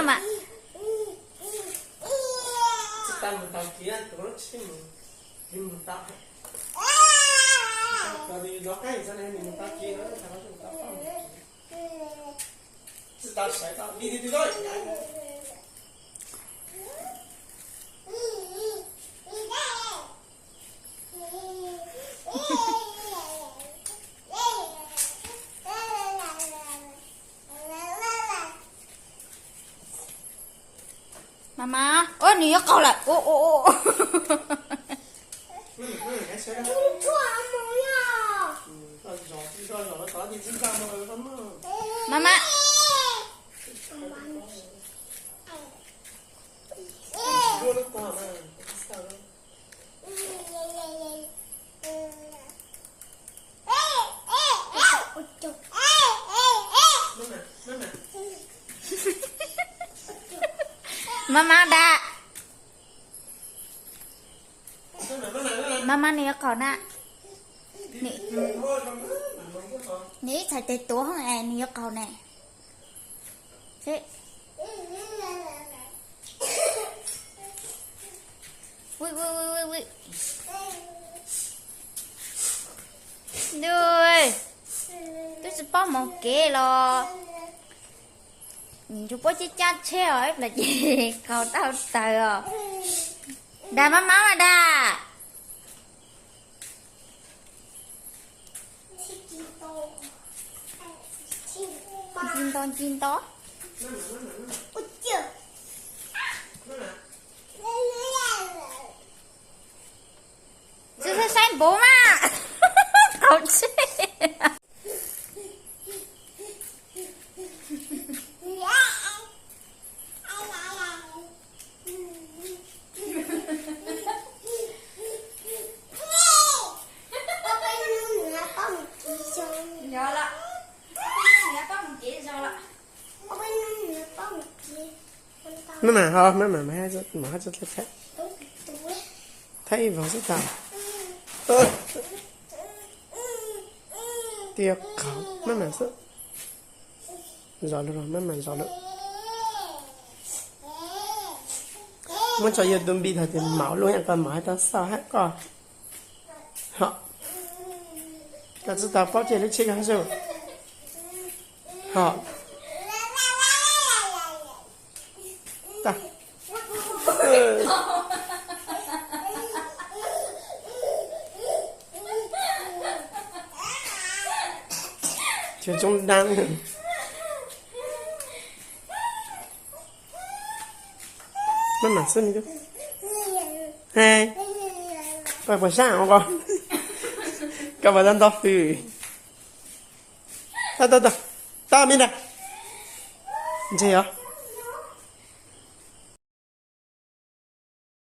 Mas Mas mas, ua nws yuav qaug lawm. Mas mas. Mas mas da. Mas mas nws yuav qaug na. Nws ib txhais tes tuav hoob es nws yuav qaug ne. Ntuj, twb tsis paub mus kev los nim ntsug puab cib cab tsheb os, ib pliag ces qaug tau taws os. Dag mab mab mas dag. Nci nto nci nto. Tsis saib npuv mas. Qaug tsheb. Mab mam ho, mab mam mas haj tso thaib, thaib ib vog xwb tas. Tias qhov mab mam xwb. Zov lawm, mab mam zov lawm. Muab tso YouTube thaum tias maum lub, yam koj maum haj tau xauj hab koj. Ho koj tsis tau paub tias lub tsheb koj hab xwb. Ho Cov tsoob dab. Maj mam xwb. He, koj puas sab ko? Koj puas tau nto hws? Tau, tau, tau, tau me ntag. Ntshe os.